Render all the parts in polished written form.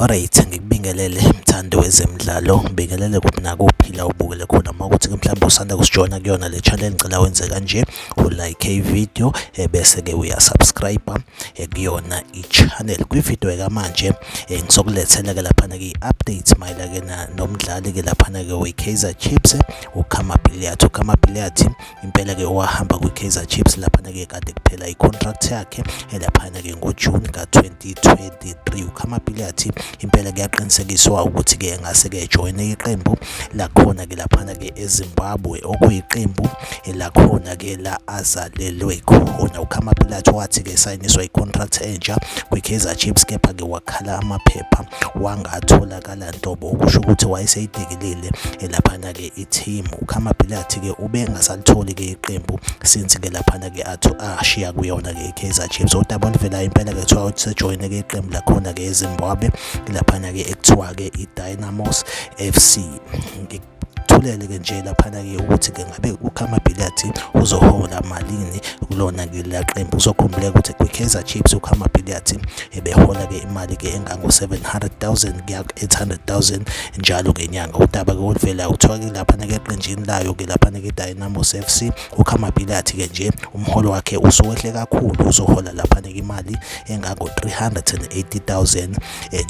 Alright, ngikubingelele mthandi wezemidlalo, ngibingelele kuphi nakuphi la ubukele khona. Uma kuthi-ke mhlawumbe usanda kusijoyina kuyona le channel, ngicela wenze kanje, ulike i-video bese-ke uyasubscribe kuyona i-channel. Kwividiyo ekamanje ngizokulethela-ke laphana-ke i-update mayelana nomdlali-ke laphana-ke we-Kaizer Chiefs uKhama Billiat. UKhama Billiat impela-ke owahamba kwi-Kaizer Chiefs laphana-ke kade kuphela i-contract yakhe laphana-ke ngoJuni ka-2023. UKhama Billiat impela kuyaqinisekiswa ukuthi-ke engase-ke ejoyine iqembu lakhona-ke laphana-ke eZimbabwe, okuyiqembu lakhona-ke la azalelwe khona. UKhama Billiat wathi-ke esayiniswa i-contract entsha kwi-Kaizer Chiefs, kepha-ke wakhala amaphepha wangatholakala nhlobo, okusho ukuthi wayeseyidekelile laphana-ke i-team. UKhama Billiat-ke ubengasalitholi-ke iqembu since-ke laphana-ke ashiya kuyona-ke i-Kaizer Chiefs. Udaba oluvelayo impela-ke kuthiwa usejoyine-ke iqembu lakhona-ke eZimbabwe laphana-ke ekuthiwa-ke i-Dynamos FC. Ngikuthulele-ke nje laphana-ke ukuthi-ke ngabe uKhama Billiat uzohola malini kulona-ke leliya qembu. Uzokhumbuleka ukuthi kwi-Kaizer Chiefs uKhama Billiat ebehola-ke imali-ke engango-700,000 kuya ku-800,000 njalo ngenyanga. Udaba-ke oluvelayo kuthiwa-ke laphana-ke eqenjini layo-ke laphana-ke i-Dynamos FC uKhama Billiat-ke nje umholo wakhe usuwehle kakhulu, uzohola laphana-ke imali engango-380,000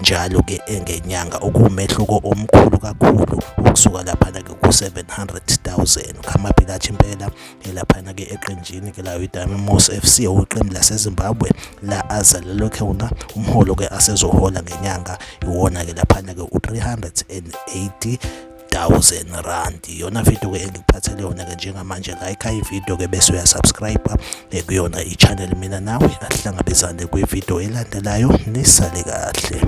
njalo-ke ngenyanga, okuwumehluko omkhulu kakhulu ukusuka laphana-ke ku-700,000. UKhama Billiat impela laphana-ke eqenjini-ke layo i-Dynamos FC, okuyiqembu laseZimbabwe la azalelwe khona, umholo-ke asezohola ngenyanga iwona-ke laphana-ke u-380,000 rand. Iyona video-ke engikuphathele yona-ke njengamanje. Like i-video-ke bese uyasubscribe kuyona i-channel. Mina nawe ahlangabezane kwividiyo elandelayo, nisale kahle.